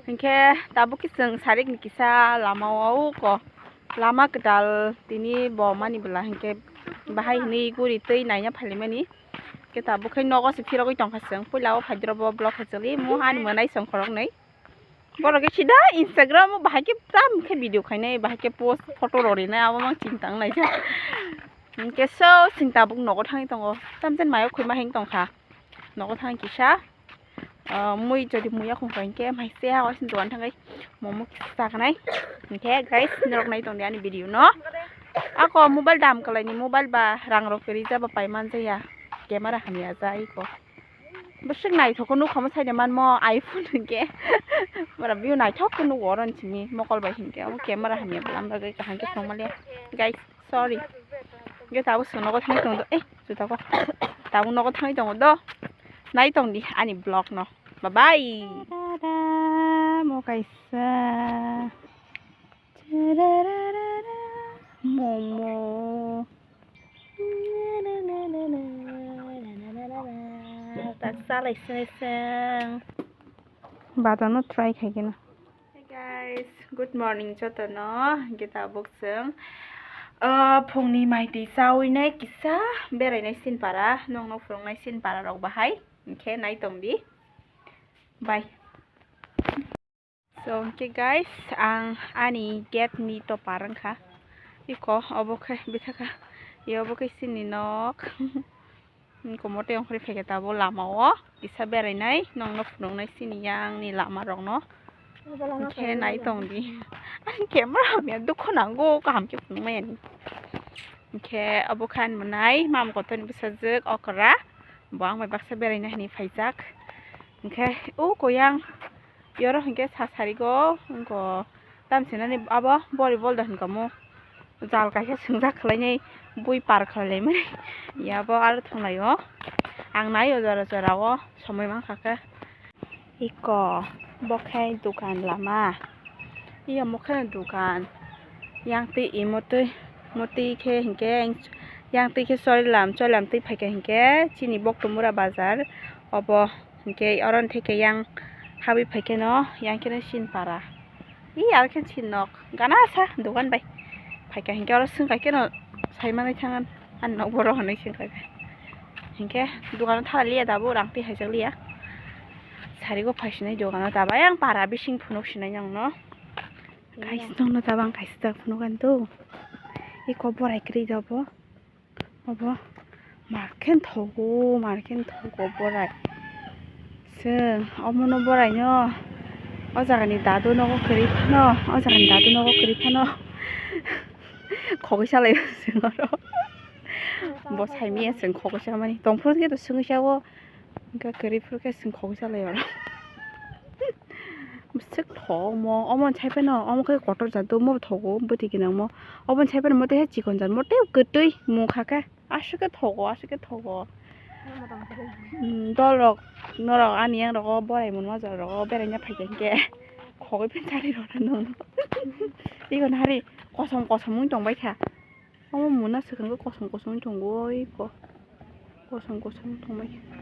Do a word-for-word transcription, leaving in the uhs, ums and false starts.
Hinkhe tabuk khe chwng sarik ni kisa lama o uko lama kwtal tini bo mani bwla hinkhe bahai hinwi guri twi naina phalimani. Hinkhe tabuk khe nogo se phirogwi tongkha chwng, puila o phaidrobo vlog khe chwli mo ani mwnai chwng khoroknwi. Borok khe sida Instagram o bahai khe tam khe video khainai, bahai khe post photo rw rinai, abo mang chini tang naijak. Hinkhe so chwng tabuk nogo thangwi tongo, tamjani mayo khwima hing tongkha. Nogo thang kisa, ah, mui jodi muya khum kha hinkhe mai se ha waising dogan thangwi momo kisa chaknai. Hinkhe guys, norok nai tongdi ani video no. Ako mobile dam kwlaini mobile ba rang rok kwrwi jaba pai manjaya, camera hamya ja iko. Bwswk naithok khe nukha mo saide manmo iPhone hinkhe. Bara view naithok khe nugo oro simi mokol bai hinkhe omo camera hamya bwlam bagwi kaham khe tongmaliya. Guys, sorry. Hinkhe tabuk chwng nogo thangwi tongo do. Eh, juta kok. Tabuk nogo thangwi tongo do. Nai tongdi ani vlog no. Bye bye. Dada, mo kaisa. Momo. Tak salai sini seng. Bata no try khai kena. Hey guys, good morning jotono. Hinkhe tabuk chwng, ah, phungni mai twi chawi nai kisa berai nai sin para, nongno phwrwng nai sin para rok bahai. Hinkhe nai tongdi. Bye. So, hinkhe guys, ang ani gate ni topar wngkha. Iko, obo khe bithaka. Ye obo khe chini nok. Iko mote ongkhorwi phaikha tabuk lama o. Kisa berainai, nongno phunuknai chini yang ni lama rokno. Hinkhe nai tongdi. Ani camera hamya dukhu nango, kaham khe phunukmaya ni. Hinkhe obo khe ani mwnai, mam kotor ni bwsajwk okra. Bo ang bai baksa beraina hinwi phaijak. Hinkhe, o koyang. Yoro hinkhe sa sarigo wngkho tamsinani abo volleyball da hinkha mo jal kaisa swngjak khwlainai bui par khwlailaimani yabo aro thwnglaio ang naio jora jora o somoi mankha khe. Iko bo khe dukan lama, iya mo khe dukan yang twi imo twi mo twi khe hinkhe yang twi khe cholilam cholilam twi phaikha hinkhe chini Boktumura bazar obo. Hinkhe oro ni theke yang habwi phaikhe no, yang khe no sin para. Ee, aro khe sin nok gana sa dogan bai. Phaikha hinkhe oro swngkha khe no sai manwi thang ani nok borok hinwi swngkha khe. Hinkhe dogano thala liya dabu rang twi haijak liya. Sarigo phaisinai dogano tabuk ayang para bising phunuk sinai nang no. Kaisa tongno tabang kaisa tak phunuk ani to. Eko borai kwrwi da bo. Obo markhe thogo, markhe thogo borai. Chwng omono boraino o jagani dadu nogo kwrwi phano, o jagani dadu nogo kwrwi phano. Khogwi salai chwng oro. Bo saimanya chwng khogwi samani. Tongphuru khe to swngwi sao. Hwnkhe kwrwi phuru khe chwng khogwi salai oro. Bwswk thok omo, omo sai phano, omo khe kotor jat, omo bo thogo, bwtwi gwnang mo. Obo sai phano mote hai chikon jat, mote kwtwi mung kha khe. Aswk khe thogo, aswk khe thogo. Hmm, dol rok, norok ani yang rogo, borai mun major rogo, beraina phaikha hinkhe. Khogwi phin chari rok no. Igon hari kosom kosom wng tong bai kha. Omo muna swkang khe kosom kosom wng tongo, oi ko. Kosom kosom wng tong bai kha.